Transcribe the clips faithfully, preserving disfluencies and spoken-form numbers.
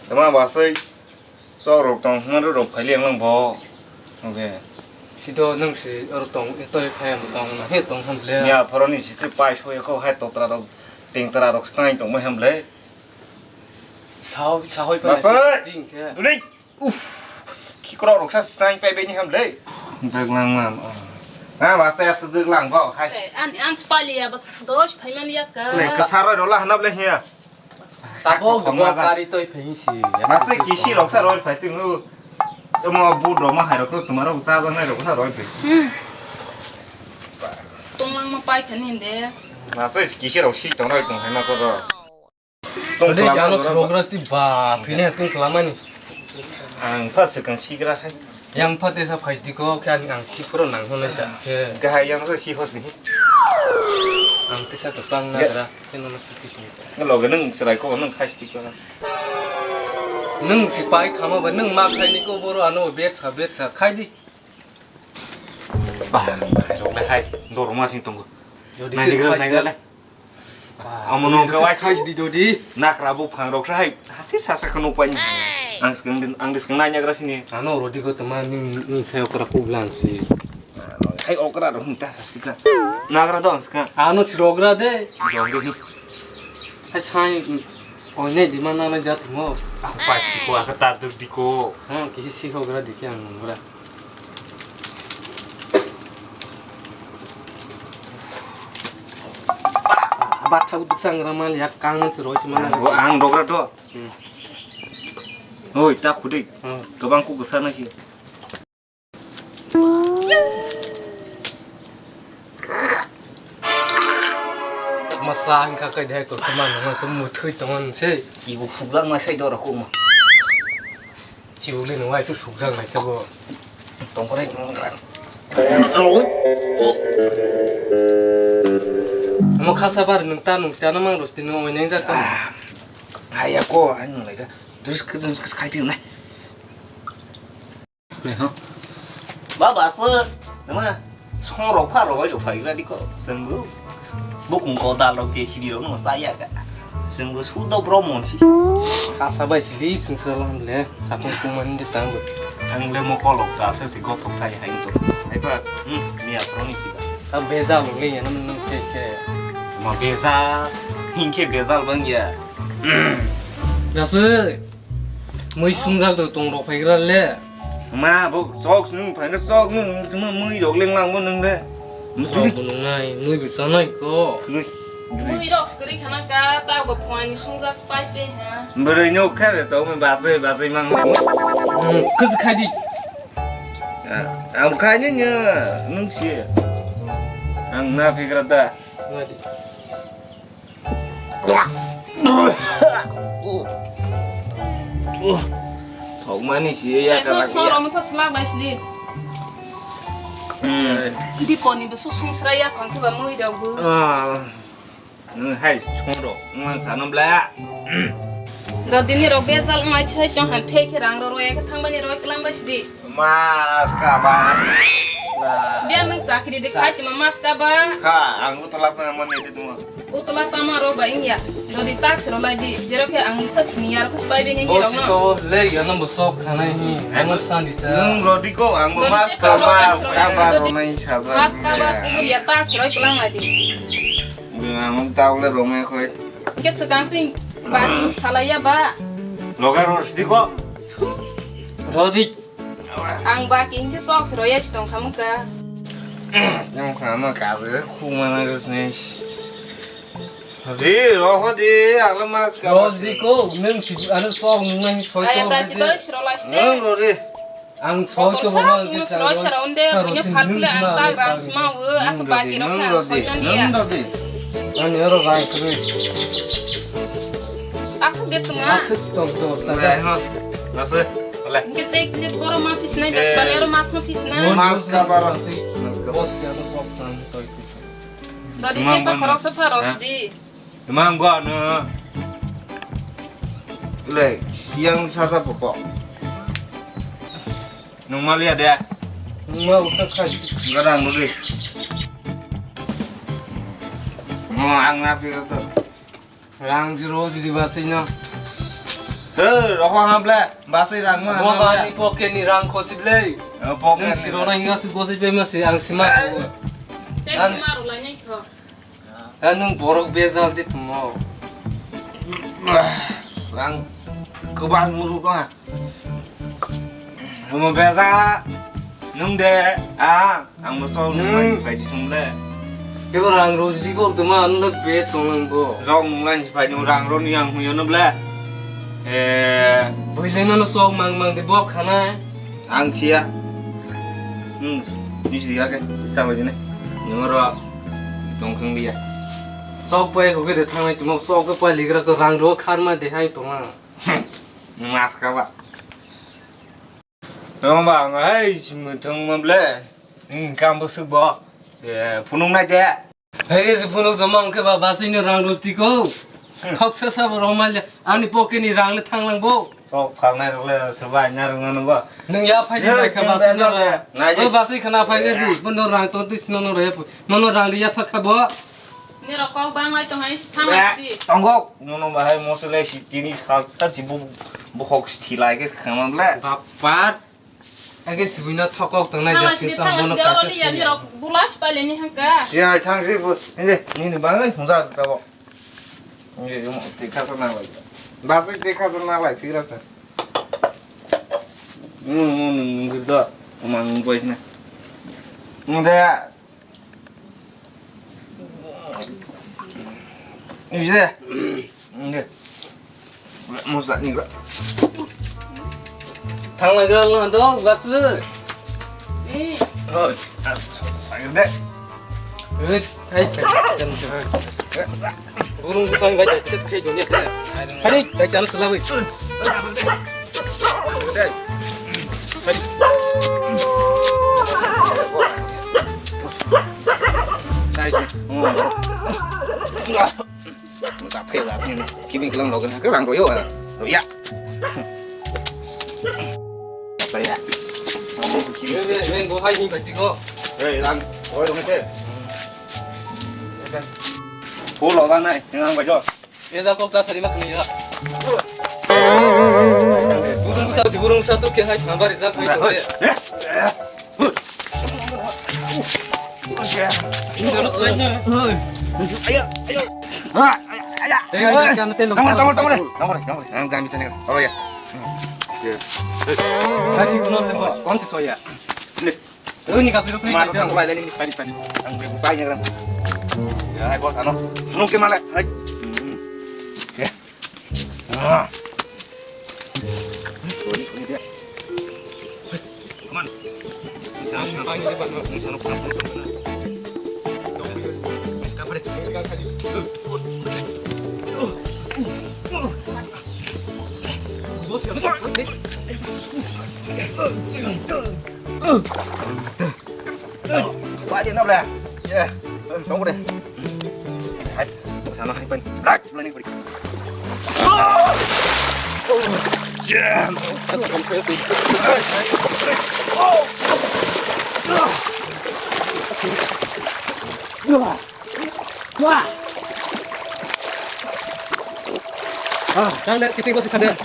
Tama basai, sok rok tong hwnma rok phai liya lang bo. Oke. Sido nung si oro tong, toi phai am tong na he tong ham le. Ya phoroni si se pai so ko hai totra rok, teng tra rok stang tong mai ham le. Sao, sao pa. Basai. Ting ke. Duli. Uff, khikrok rok sa stang pai bini ham le. Dek lang man. Ah, basai asuk dek lang bo hai. Eh, an, an spali ya, ba dosh phai man ya ka. Le kasar roi rola hanap le hiya. Tabok, tabok, kari toi phai si. Mase kisi rok sa roi phai sing hu. Tamo bu rok ma hai rok, tumaro sa jang nai rok sa roi phai. Hmm. Tonglang ma pai khani de. Mase kisi rok si tong roi tong hai ma ko ro. Tong klamani ano ro. Srogra ti ba, thwini tong klamani. Ang pha swkang sigra hai. Yang pha tesa phai di ko, khe ani ang si phuru nang hwnwi ja khe. Gahai yang so si hos ni. Ang tesa kwchang na gra, khe nono si kis ni. Loge nung serai ko nung khai sti ko. Nung si pai khama ba nung ma khai ni ko boro ano bet sa bet sa khai di. Bah, rok le hai, dor ma sing tongo. Nai digra, nai digra le. Amo nung khe wai khai di dodi. Nakra buphang rok hai hasir sasa kheno pai. Ang swkang din, ang swkang nai nagra sini. Ano rodi ko tama ning ning sai okra kublan si. Hai okra rok ta sastika. Nagra do ang swkang. Ano si rogra de. Dong de. Hai sai oinai di mana na jat mo. Aku pai di ko, aku tadur di ko. Ha, kisi si okra di khe ang nungra. Batha utuk sangra mal yak kang man se roi se man. Ang, ang dogra to. Hmm. Oi, ta khudei. Hmm. Gabang ku gesa na si. Masa hingkha kai dai ko kama nang ko muthui tongon se. Si bu phukjak na sai dora ko ma. Chiwli nung ai su sukjak nai khe bo. Tongkore. Omo khasa bar nung ta nung sta no mang rosti nung oineng jak ta. Haya ko, ai nung lai ka. Drus ke drus ke skai piu nai. Baba sir, nama. Songrok pharok bai rok phaigra diko, chwngbo bukung ko dal rok J C B rok no chaya ka, chwngbo sudo bro monsi. Kasa bai sili chwng srala hamle, sakung kung mani de tangbo. Ang le mo kolok ta se si gothok thai hai to. Hai pa, hmm, miya pro ni si ba. Ta beja lo le yana nung ke ke. Ma beja, hingke beja bang ya. Gasik. Mui sungjak do tong rok phaigra le. Ma bo chok nung phaina chok nung tuma mui rok leng lang bo nung le. Chok bo nung nai, mui bo chanai ko. Mui rok skri khana ka ta bo phwani sungjak pai pe ha. Bwrwi no kha de to mui basai basai mang. Hmm, kis khai di. Ang khai ni nya nung si. Ang na phigra da. Ngai di. Thokmani si ya. Ai, kalang to ya. Sorong pa selak bai sidi. Hmm. Di poni be susung sra ya kon ke ba mui dau bu. Ah. Hmm, hai, choro. Ngan sanam bla. Hmm. Do dini rok bezal ngai chai tong han phe khe rang ro ro ya ke thang bani roi klam bai sidi. Mas kabar. Biang nang sakri de khai tima mas kabar. Kha, ang utla pa mani de tuma. Utla tama ro ba ingya. Dodi tak sro lai di. Jero khe ang sa senior kus pai bini ni rok no. To le ya nang bo sok khanai ni. Ang sandi ta. Nung rodi ko ang bo mas kabar. Kabar ro nai sabar. Mas kabar ku ya tak sro klang lai di. Ang tau le ro me khoi. Ke segang sing ba ki salai ya ba. Loga ro sdi ko. Rodi. Ang ba king khe sok se roya si tong kha mung ka. Tong kha ma ka be khu ma na gus ne. Di ro ho di agla mas ka. Ro di ko nung si anu sok nung nang soi to. Aya ta ti to si ro la ste. Nung ro di. Ang soi to ma sa ro sa ro unde punya phat le ang ta rang sma wo asa ba ki ro kha soi kan dia. Nung ro di. Ani ro rang kri. Asuk de tuma. Asuk tong to. Lai ho. Asuk. Lai. Hingke tek tek boro ma pisnai, eh, das bani aro mas ma pisnai. Mas ka baro. Mas ka. Bos ya to sok tan toi. Tadi Imam siapa mana? Khoroksa pha Ha? Rosdi. Imam gua anu. Le, siang sasa pokok. Nung malia de. Nung ma utak khai. Garang dulu. Mau ang napi kata. Rang zero di basai no. He, roho hamble. Basai rang ma. Bo hamble. Bani pocket ni rang khosip le. Eh, pocket ni. Nung siro na hinga si gosip be ma si ang sima. Eh. Tek An- sima ro lai nai tho. Ang nung borok bejal di tumo. Ang kwbang mulu ko. Omo bejal nung de. Ah, ang mo so nung pai si sung le. Kebo rang rosdi ko tuma ang le be tong ang bo. Jong nung lai si pai nung rang ro ni ang huyo no ble. Eh, boi le no sok mang mang de bok khana. Ang siya. Hmm, ni siya ke. Sta bai ne. Ni ro. Tongkhang liya. Sok pai ko ke de thangnai tumo sok ke pai ligra ko rang ro kharma de hai tonga. Mas ka ba. Tong ba ngai sim tong ma ble. Ni kam bo suk bo. Se phunung nai de. Hai ke phunung joma ang ke ba basai ni rang rosdi ko. Khok sa sa bo roma le. Ani pocket ni rang le thanglang bo. Sok phalnai rok le soba nya rok no bo. Nung ya phai di bai kha basai no ra. Nai di. Bo basai khana phai di. Bo no rang ton tis no no re. No no rang ya pha kha bo. Ni rok kok bang lai tong hai si thang lai di. Tongo. No no bahai mo se le si tini sal ta si bu bu khok si thi lai ke khama ble. Bapar. Age sibui no thokok tong nai jak si tong bo no kaisa si. Ni rok bulas pai le ni hangka. Si ai thang si bu. Ni ni bang ai hung ja ta bo. Nge, yung tikha sa na lai. Basi tikha sa na lai, tira sa. Nung, nung, nung, nung, girda. Uma, nung, boy, na. Nung, da. Nung, da. Nung, da. Musa, ni, ba. Thang lai, girda, nung, do, basi. Eh. Oh, ayo, da. Wait, hai, hai, hai. Burung busong bai, hai, hai, dunia, hai. Hai, hai, chana selawi. Hai. Hai. Masa phela sini, kimi kelang logan, kelang royo, roya. Apa ya? Ren, ren, ren, bo hai ni pasti ko. Hei, lang, oi, dong, ite. Full logan nai, yang ang bajo. Eza kok ta sari mak ni ya. Burung sa, burung sa tu ke hai, hambar eza koi to. Ayo, ayo. Tengok, tengok, tengok, tengok. Tengok, tengok, tengok. Yang jangan bicara. Oh ya. Tadi guna lepas, kau si soya. Ini. Lu ni kasih lu. Mari, mari, mari. Yang berbuka ini kan. Ya, hai bos, anu. Lu ke mana? Hai. Ya. Ah. Come on. Wah, dia nak belah. Ya, tunggu deh. Hai, sana hai pen. Blak, belah ni. Ah, tang der, kiting ko sikha der.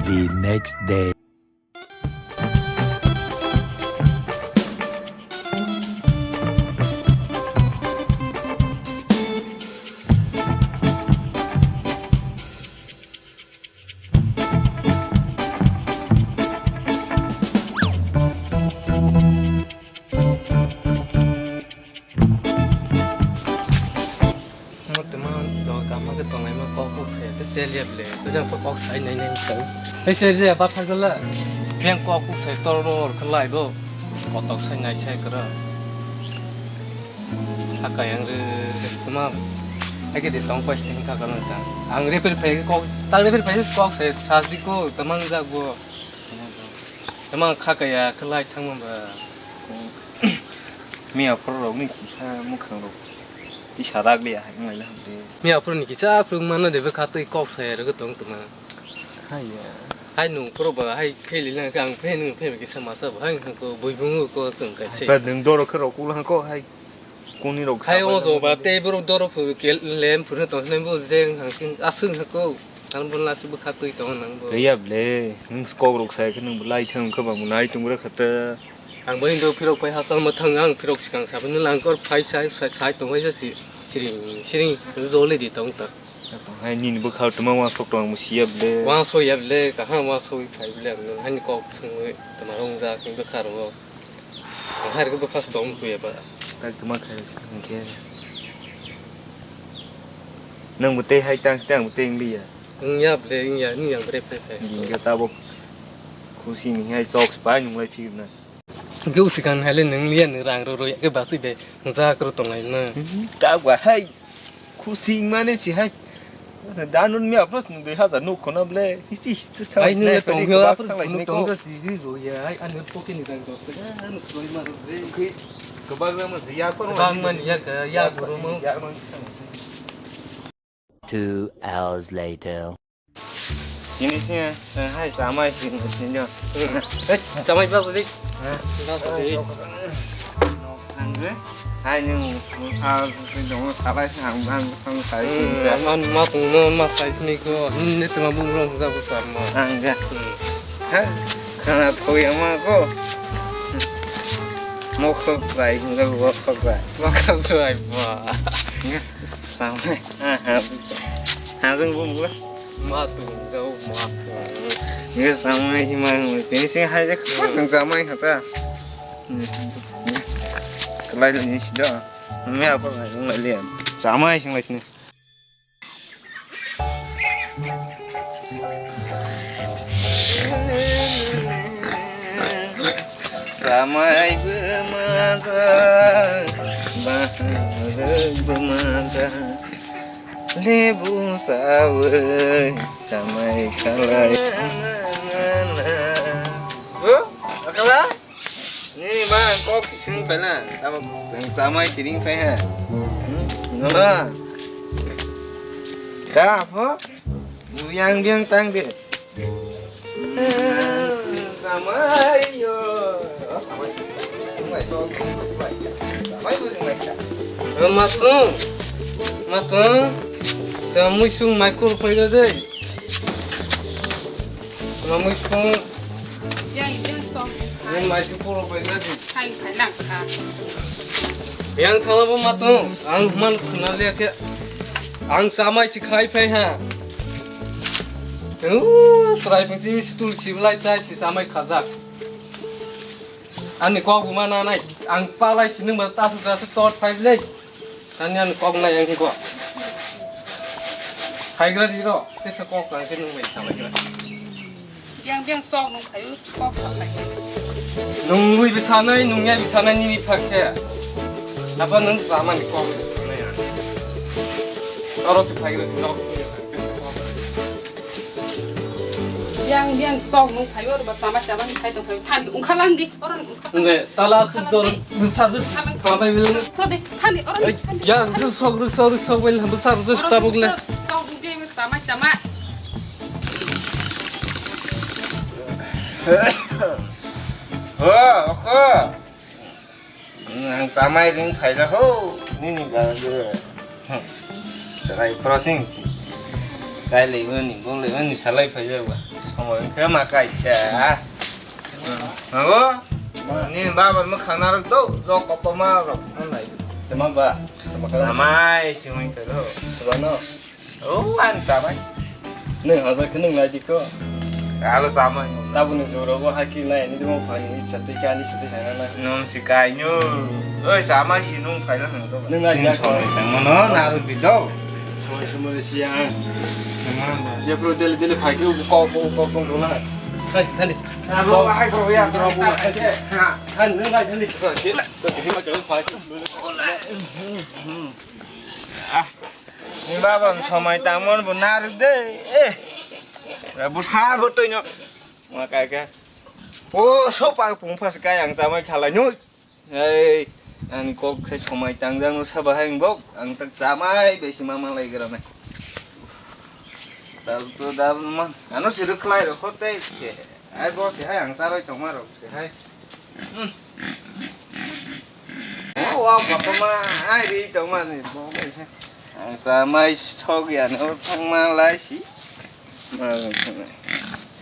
The next day. Saya se chel ya ble, tu jang kok sai nai nai tau. Hei se je ba phai gala. Piang kok kuk sai tor ro khlai bo. Kotok sai nai sai kra. Haka yang re kuma. Hai ke de tong pai sing ka ka ta. Ang re per phai kok, ta re per phai kok sai sas di ko tamang jak bo. Tamang kha ka ya khlai thang ba. Miya phoro rok ni kisa mukhang rok. Tisa rak liya hai wng lai le hamdi. Miya phuru ni kisa chwng mano de bwkha twi kok sai rwgwi tong tongma. Hai ya. Hai nung phuru ba hai pheli lang khe ang phei nung phei kisa masa ba hai hwnkhe bui bungo ko chwng kai se. Ba nung doro khe rok kula ko hai kuni rok. Hai o jo ba tei borok doro phuru ke lem phuru tong nai bo jeng hang aswng hako. Ang bo lasi bwkha twi tong nang bo. Riya ble, nung kok rok sai khe nung bo lai thang khe ba mo nai tung re khata. Ang bo hindo phirok pai hasal ma thang ang phirok sikang sabu nung lang kor phai sai sai sai tong bai si siring siring jole di tong ta. Hai nini bwkha tuma wansok tong ang bo siya ble. Wansok ya ble, kaham wansok phai ble ang nung hani kok sungwi tuma rong ja khe bwkha ro. Ang hai rok bwkha se tong muchung ya ba. Tak tuma khai hwnkhe. Nung bo tei hai tang site ang bo tei wng liya. Wng ya ble, wng ya, wng ya bre phai phai. Hwnkhe tabuk khusi ni hai sok se pai nung lai phikna. Hwnkhe usikang hai le nung liya nung rang rw rw ya khe basui bai hwnjak rw tong lai na. Tabuk hai. Khusi wngmani si hai. Danun mi apros nung dui hazar nuk khona ble. Histi histi thanglai sinai. Hai nung tong yo apros nuk tong si ri ro ya. Hai ani pocket ni rang dos taka. Ani soi ma ro re. Kwbang rang ma ya ko. Kwbang mani ya ka ya guru mo. Two hours later. Ini sih, hai sama sih, sih. Eh, sama ibu tadi. Hah? Ibu tadi. Ang ge, hai ni musa dong salai sang bang sang sai. Hmm, man ma tung no ma sai sini ko. Ni tu ma bung rong sa ko sa ma. Ang ge. Hmm. Ha, kana thoi ama ko. Mokok rai, mokok rai. Mokok rai ba. Samai. Ha, ha. Ha, jeng bung bung. Ma tung jau ma. Ni samai si ma. Tini sing hai je, sang samai kata. Kelai ni si do. Mia apa ngai ngai lian. Samai sing lai sini. Samai bwmajak, bahajak bwmajak, lebu sawi samai khalai. Bo, akala? Nini ba ang kok kising phaina, tamo ang samai siring phai ha. Hmm? Nono. Da pho? Biang biang tang de. Samai yo. Samai. Samai so. Samai bo samai ta. Matung. Matung. Samui sung mai kur phai de. Samui sung. Yang, yang sok. Yang mai si puro pai na di. Hai, hai lang kha. Yang thala bo matung, ang man khna le ke. Ang samai si khai phai ha. U, srai pung si tul si lai chai si samai khajak. Ani kok bu ma na nai, ang palai si nung ba tasu tasu tot phai le. Tani ani kok nai yang ko. Haigra di ro, tesa kok nang ke nung bai samai gra. Yang yang sok nung khayu, kok sa khai. Nung lui bi sanai, nung ya bi sanai nini phak khe. Apa nung sama ni kok nai ya. Oro se haigra di ro. Yang yang sok nung khayu, oro ba sama sama ni khai tong khayu. Than ungkha lang di, oro ungkha. Nde, tala su dor, dusar dus, khamai bil. Thodi, thani, oro thani. Ya, ang sok ruk, sok ruk, sok bil, dusar dus tabuk le. Sok ruk, sama, sama. Ho, ho. Ang samai ring phaila ho, nini ba ge. Chwrai processing si. Kai leimani, bo leimani salai phai jago. Somo wngkha ma kai kha. Abo? Ni baba ma khana rok do, do kopo ma rok. Tama ba? Samai si wngkha do. Sabano. Oh, ang samai. Nung hajak khe nung nai di ko. Alo samai. Tabuni jora bo haki nai ni dimo phani chatwi kani chatwi hana na. Nung si kai nyu. Oi, samai si nung phai na nung do. Nung nai di ko. Mono na ru di do. Samai sumai si ang. Jephru daily daily phai khe kok kok kok kok dona. Thani, thani. Abo hai ko ya. Thani, nang thani. Ni baba somai tangmon bo nar de. Eh. Bo sa bo toino. Ma kai ka. O so pa pung phas kai ang chamai khalai noi. Hei, ani kok sai somai tangjak no saba hai bok, ang tak chamai besi mama lai gra nai. Dal to dal man, ano siru khlai ro khote ke. Ai bo se hai ang saroi tongma ro se hai. Hmm. O wa papa ma ai ri tongma ni bo se. Ang chamai sok ya no thangma lai si.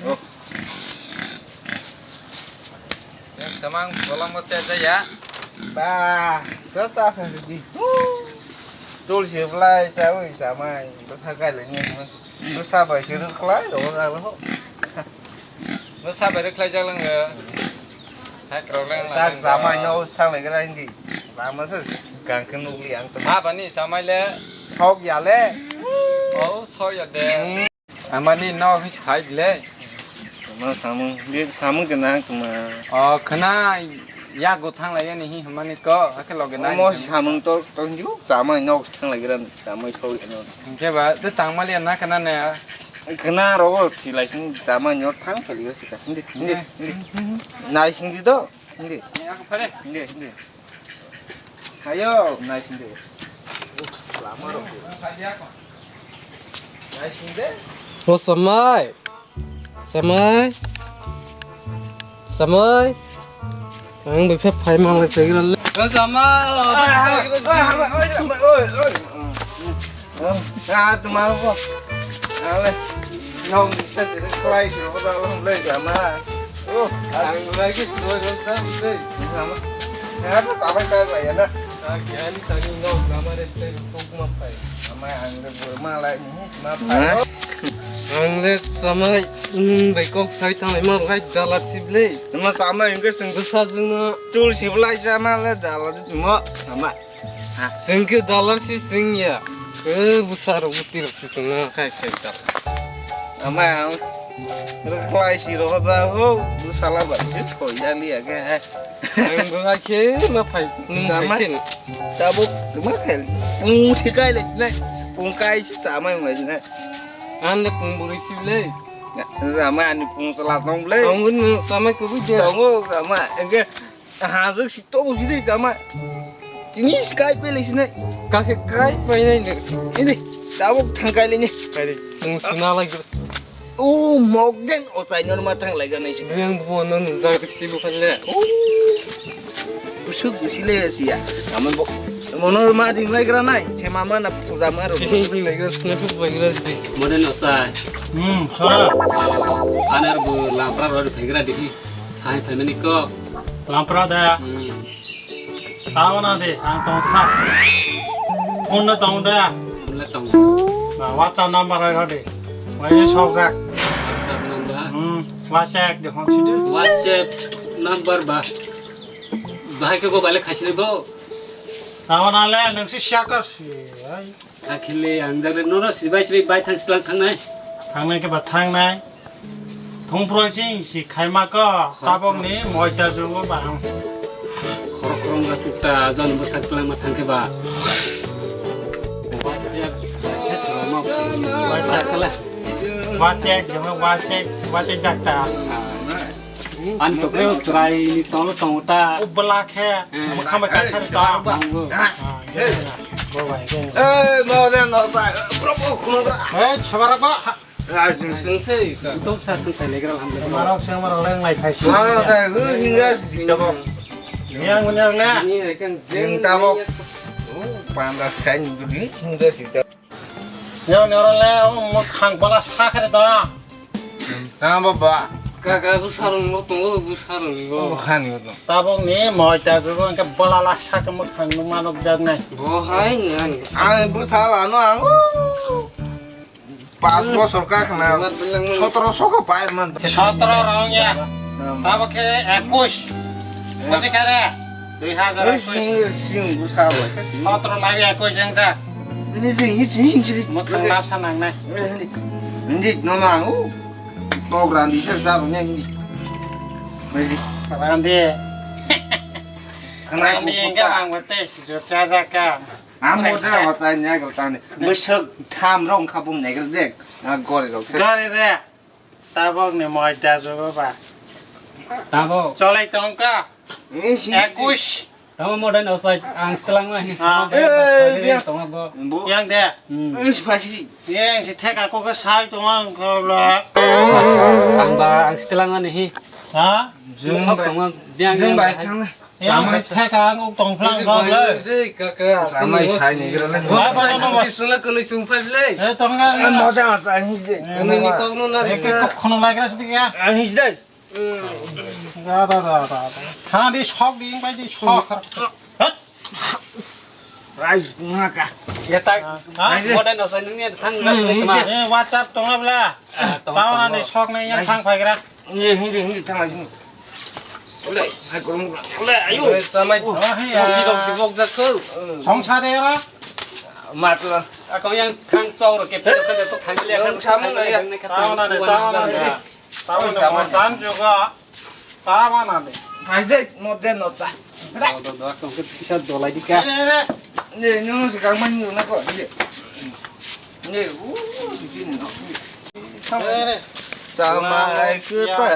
Oh. Tamang bolong mo che ya. Ba, to ta sa di. Tul si blai cha wi sa mai. To sa kai le ni. To sa bai si ru klai lo ga lo. To sa bai ru klai jak lang ga. Hai krok lang. Ta sa mai no thang le ga hindi. Lama sa gang ke nuk li ang to. Sa bani sa mai le. Thok ya le. Oh, so ya de. Amani no hi phai bile. Ma samung, bi samung ke nang tuma. O khna ya go thang lai ni hi mani ko, ha ke loge nai. Mo samung to to hinju, chamai no thang lai gran, chamai so no. Ke ba, de tang mali na khna ne. Khna ro si lai sing chamai no thang phali si ka. Hindi, hindi, hindi. Nai sing di do. Hindi. Hindi, hindi. Ayo, nai sing di. Lama ro. Nai sing di. O samai. Samai. Samai. Ang bikha phai mang lai chegila le. O samai. Ah, tuma ko. Ale. Nong sa sila klai sila ko da long le jama. Oh, ang lagi tuh dong tam deh. Sama. Saya tuh sama saya lah ya nah. Lagi ani tadi nong nama deh teh kok mapai. Sama ang le ma lai ni mapai. Ang le sama, hmm, bai kok sai thang lai ma lai dalat si ble. Ma sama yang ke seng. Bwsa jwng no. Tul si blai jama le dalat mo. Sama. Chwng khe dalan si chwng ya. Khe bwsa rok bwtwi rok si chwng no khai khai dal. Amai ang rwkhlai si rok da ho bwsala bai se thoi ya li ya khe. Ang bo hai khe ma phai nung Jama. Phai khe. Tabuk ma khai pung si kai le sinai pung kai si chamai mai sinai. An le pung buri si le. Jama ani pung sala tong le. Ang bo nung chamai ko bu je. Tongo jama engke. Hajak si tong si de jama. Tini si kai pele si nai. Kake kai pai nai ne. Ini tabuk thang kai le ni. Kai de. Mung sina lai. O mok den o chai nor ma thang lai ga nai si. Yang bo no nung jak si bu khan le. Busuk busi le si ya. Aman bo. Mono ma ding lai gra nai. Che mama na puja ma ro. Ding lai gra sna pu bai gra. Mone no sai. Hmm, sa. Anar bu lapra ro thai gra dikhi. Sai phaimani kok. Lampra da. Hmm. Tao na de, ang tong sa. Phone na tong da. Phone na tong. Na WhatsApp number ai rode. Wai sok jak. WhatsApp number. Hmm, WhatsApp de hon si de. WhatsApp number ba. Bahai ke go bale khasine bo. Tao na le nang si share kar si. Ai. Akhili ang jare nono sibai sibai bai thang silang thangnai. Thangnai khe ba thangnai. Thungproi ching si khaima ko tabok ni moita jugo ba ang. Khorok khorok ga tukta jon bwsak twlang ma thang khe ba. Wachek, wachek, wachek, wachek, wachek, wachek, wachek jakta. Ani to khe chwrai ni tolo tongo ta. O bwla khe, hmm, mwkhang bai kaisa ri ta. Tongo. Ah, ye, ye. Bo bai, ye. Eh, no, no, no, no, bro, bo, khunu bra. Eh, chwra ba. Ah, jing, jing se ka. Utok sa sung sai legra ham le. Marok se marok leng lai khai si. Marok sai, hu, hinga si ta bo. Yang benar na. Ni kan jing ta bo. Oh, panda sai ni ding, hinga si ta. Yo, nero le, o mwkhang bwla sa khe da. Tamo baba. Kaka bwsarung bo tongo, bwsarung bo. Bo khani bo tong. Tabok ni moita gogo, engke bwla la sa khe mwkhang no manok jak nai. Bo hai ni ani. Ang bwsa lano ang. Pas bosor ka khna. Sotoro so ka pai man. Sotoro rong ya. Tabok khe ekush. Bose kare. Dui hajar ekush. Sing, sing, bwsa bo. Sotoro nai ekush jeng sa. Ini, ini, ini, ini, ini. Mwkhang nasa nang nai. Ini, ini. Hindi no ma u. Tok randi sa sa nya hindi. Randi. Randi enggak ang bete si jo cha ja ka. Amo ja wa ta nya ko ta ni. Musuk tham rong kha bum ne gel de. A gori rok. Gori de. Tabok ni moi da jo ba. Tabok. Cholai tong ka. Ni si. Ekush. Tamo modern outside ang setelang mah ni. Ah. Eh, dia. Tong bo. Yang de. Hmm. Is pasi. Yang si thek aku ke sai tong ang ko la. Ang ba ang setelang mah ni. Ha? Jung sok tong biang. Jung ba sang. Yang theka ang uk tong phlang kok le. Samai sai ni gira le. Ba ba no ba. Suna kunu sung phai le. Eh tong na. Moja moja hi de. Kunu ni kok no na. Ek kok khono lai gira sidi ya. Hi de. Da da da da. Ha di sok di bai di sok. Hat. Rai ngaka. Ya tak. Ha? Modern no sai ni thang na. Eh WhatsApp tong bla. Tao na ni sok ni yang thang phai gira. Ni hindi hindi thang lai sini. Ole, hai kurung. Ole, ayo. Oi, samai. Oh, hai ya. Bok di bok di bok jak kau. Song sa de ra. Mat la. Ako yang thang sok ro ke phe phe to thang le. Yang sama na ya. Tao na de, tao na de. Tao na de, tan juga. Tao na de. Hai de, mo de no ta. Do do do, ako ke kisa dolai di ka. Ne ne ne. Ne, nung sekarang main nung na ko. Ne. Ne, uh, di sini no. Samai khe pa.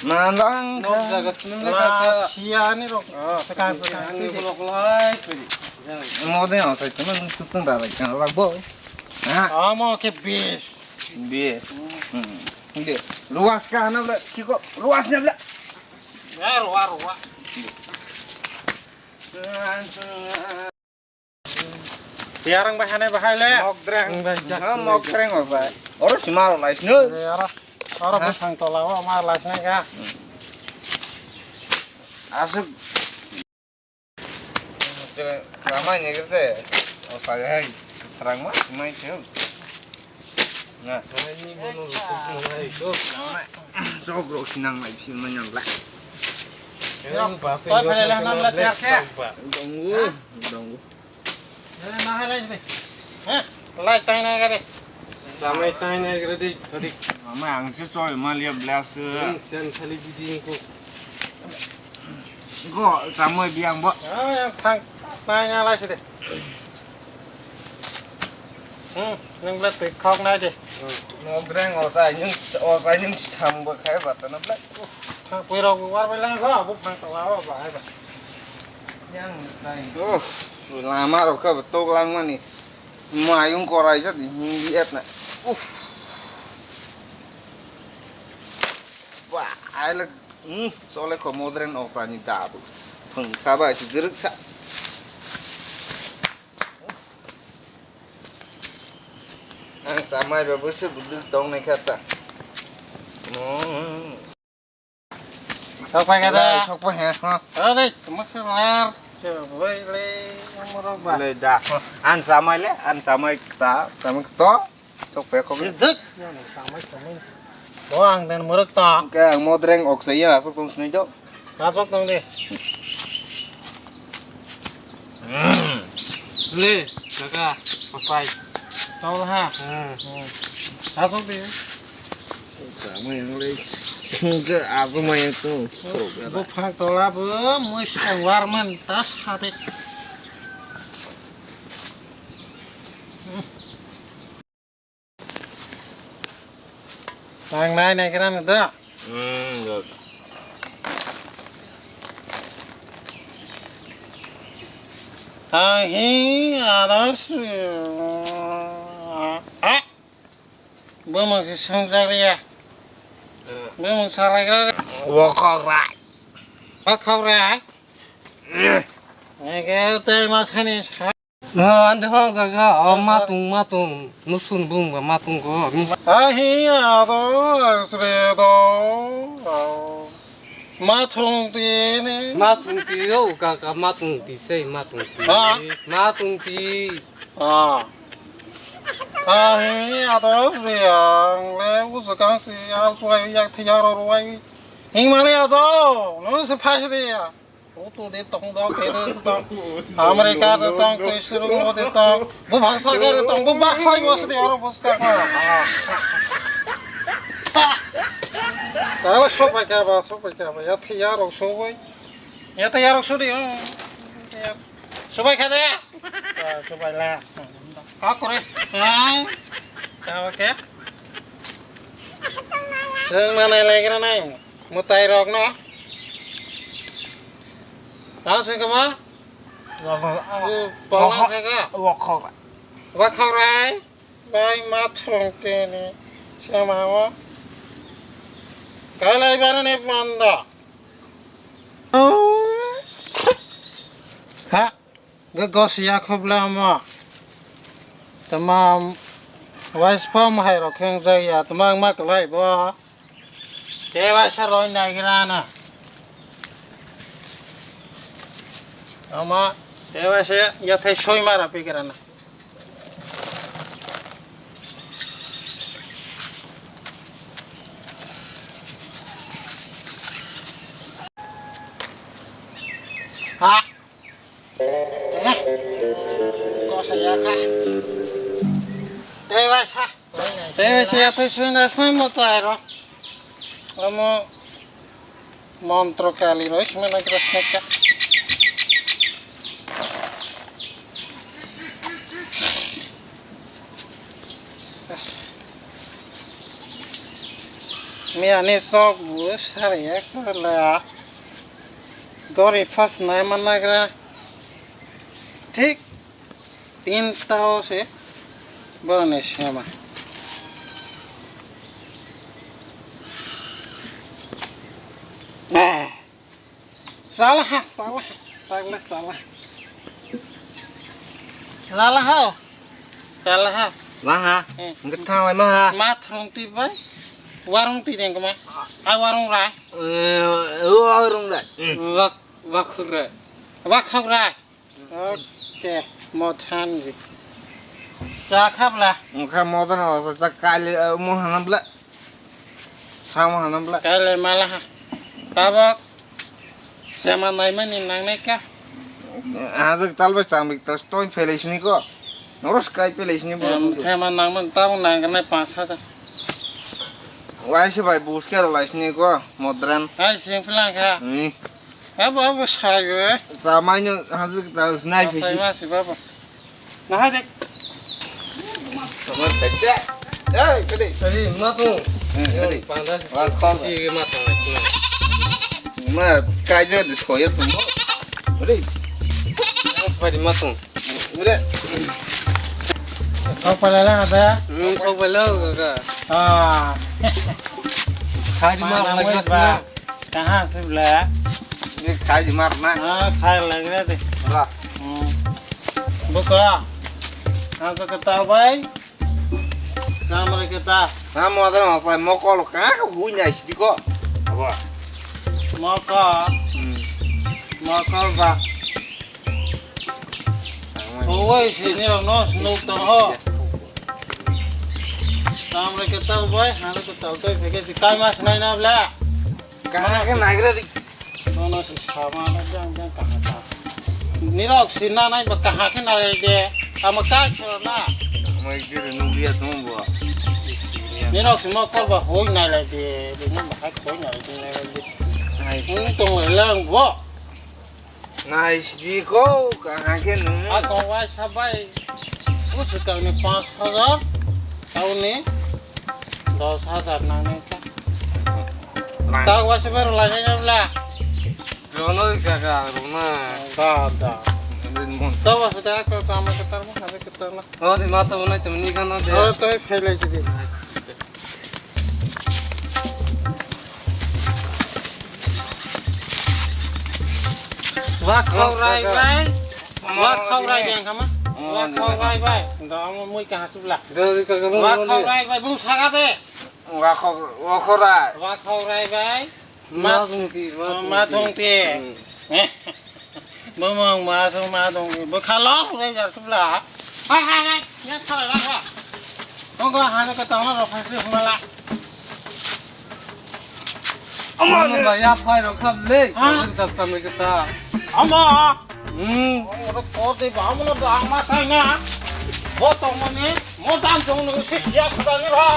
Malang kha. Siani rok. Sekarang sekarang. Mode ang sai teman tutun da lagi kan lagbo. Ha. Amo ke bis. Bis. Hmm. Ide. Ruas ka na bla kiko ruas na bla. Ya ruas ruas. Yarang bai hanai bahai le. Mok dreng. Bai jak. Ha, mok dreng o bai. Oro si mar lai sini. Oro, oro bwsang tola o mar lai sini ka. Asuk. Ramai ni gede. O sai hai. Serang ma mai sini. Na. Chok rok sinang lai sini mai nang la. Dongu, dongu. Lai tai nai gari. Samai tai nai gari di, tadi. Mama ang si choi ma liya blas. Sen khali bidi ko. Go samai biang bo. Yang thang nai nai lai si de. Hmm, nang bla twi khok nai de. Nogreng o tai nung o tai nung sam bo khai ba ta na bla. Phang pui rok war bai lang kho, bu phang tola ba ba hai ba. Yang tai. Oh, lama rok kha tok lang mani. Mayung korai jat hindi et na. Uff. Ba, ai la. Hmm, sole kho modern o pani da bu. Phang sa ba si guruk sa. Ang samai ba bwswk buduk tong nai kha ta. Hmm. Sok phai kha da. Lai, sok phai ha, ha. Are, chuma se lar. Che, bai le, amro ba. Le da. An samai le, an samai ta, samai to. Sok phai kho. Duk. Yang samai samai. Bo ang den muruk ta. Ke ang modreng ok sa ya, sok tong snai do. Asok tong de. Le, kaka, papai. Tol ha. Hmm. Asok de. Kama yang le. Ke aku main tu. Buphang tola bo muis kang warman tas hate. Ang nai nai kira nang da. Hmm, good. Ang hi adas. Ah. Bumang si sung jagriya. Bumang sarai kira. Wakok rai. Wakok rai. Ege te mas hani. No, ande ho ga ga, o matung, matung, nusun bung ba matung go. Ahi ado asre do. Matung ti ni. Matung ti o ga ga, matung ti sei, matung ti. Ha? Matung ti. Ah. Ahi ado asre ang le usukang si al suai yak thi yaro ruai. Hing mani ado, no se phai de ya. Utu de tong, dok de tong. America de tong, Israel de tong. Bu bhaksa de tong, bu bak phai bo sidi oro bu sidi ko. Tala sobai ka ba, sobai ka ba. Ya thi ya rok sobai. Ya ta ya rok sudi. Sobai ka de. Ah, sobai la. Ka kore. Ah. Ka ke. Seng mana lagi na nai. Mutai rok no. Tao se kama? Wak-, Pala wak-, se ka? Wakhok. Wakhok rai. Bai ma throng te ni. Sama o. Kalai bara ne panda. Ha? Ga gos ya khobla mo. Tama wais pom hai rok kheng jai ya. Tama ma kalai bo. Te waisa roi nai gira na. Ama te waisa ya thai soi mara pi gira na. Ha. Kosa ya kha. Tei bai sa. Tei bai sa ya tei sui na sui mo tai ro. Amo montro kali ro sui na kira sui ka. Miya ni sok bu sari ya kala. Gori fas nai man nagra. Thik tinta o se boroni sema. Ah. Sala ha, sala ha. Tagla sala. Sala ha. Sala ha. Ma ha. Eh. Ngetang lai ma ha. Ma throng ti bai. Warung ti deng ma. Ai warung rai. Eh, warung rai. Wak, wak khuk rai. Wak khuk rai. Oke, mo than gi. Cha khabla. Wngkha mo than o, ta kali, eh, mo hanam bla. Sa mo hanam bla. Kali mala ha. Tabok. Sema naimani nangnai ka. Hajak talbai changbi ta stoi phelai sini ko. Noros kai phelai sini bo. Em, sema nangman tabok nangkha nai panch hajar. Waisa bai bus khe rw lai sini ko, modran. Ai sing philang kha. Ni. Abo, abo sayo, eh. Sa maino hajik ta snai phisi. Sai ma si baba. Na ha dek. Kamar tete. Ei, kadi. Kadi, ma tu. Eh, kadi. Panda si. Wal khol. Si ma tu. Ma, kaja de soya tu mo. Kadi. Padi ma tu. Ure. Sok pala la ada. Hmm, sok pala ga. Ah. Kaji ma la ga. Kaha sibla? Ye khai di mar na. Ah, khai lag re de. Ra. Hmm. Buka. Ang ka kata bai. Samre kata. Na mo da mo pai mo ko lo ka hui nai sidi ko. Abo. Mo ko. Hmm. Mo ko ba. Oi, sini no nuk tong ho. Samre kata bai, hanu kata bai, kai mas nai na bla. Kaha khe naigra di. Nono se sama na jang jang kaha ta. Nirok si na nai ba kaha khe nai de. Ama kai khoro na. Mai jure nulia dum bo. Nirok si mo kor ba hoi nai lai de. De mo ba hai hoi nai lai de nai lai de. Ai. Hung tong lai lang bo. Nai sidi ko kaha khe nung. A tong wai sabai. Usu tang ni panch hajar. Tau ni dos hajar nang ni ta. Tau wasi baru lagi nyabla. Rono kaka, rona. Da, da. Tau wasi ta ko kama ketar mo, hade ketar la. Oh, di mata bunai temani kana de. Oh, toi phailai sidi. Wakhok rai bai. Wakhok rai de angkama. Wakhok rai bai. Ndo amo mui kaha subla. Wakhok rai bai bung saga de. Wakhok, wakhok rai. Wakhok rai bai. Ma thongti, ma thongti. Bumung ma sung ma dong bwkha lo hwnwi jar subla. Hai hai hai, ya thala la ha. Nokgo hano ka tama rok phai se huma la. Ama Ama ne. Ba ya phai rok kham le. Ha? Ang jat samai kata. Ama. Hmm. Oro ko de ba mo do ang ma sai na. Bo to mo ni mo dan jong no se ya khuda ni ba.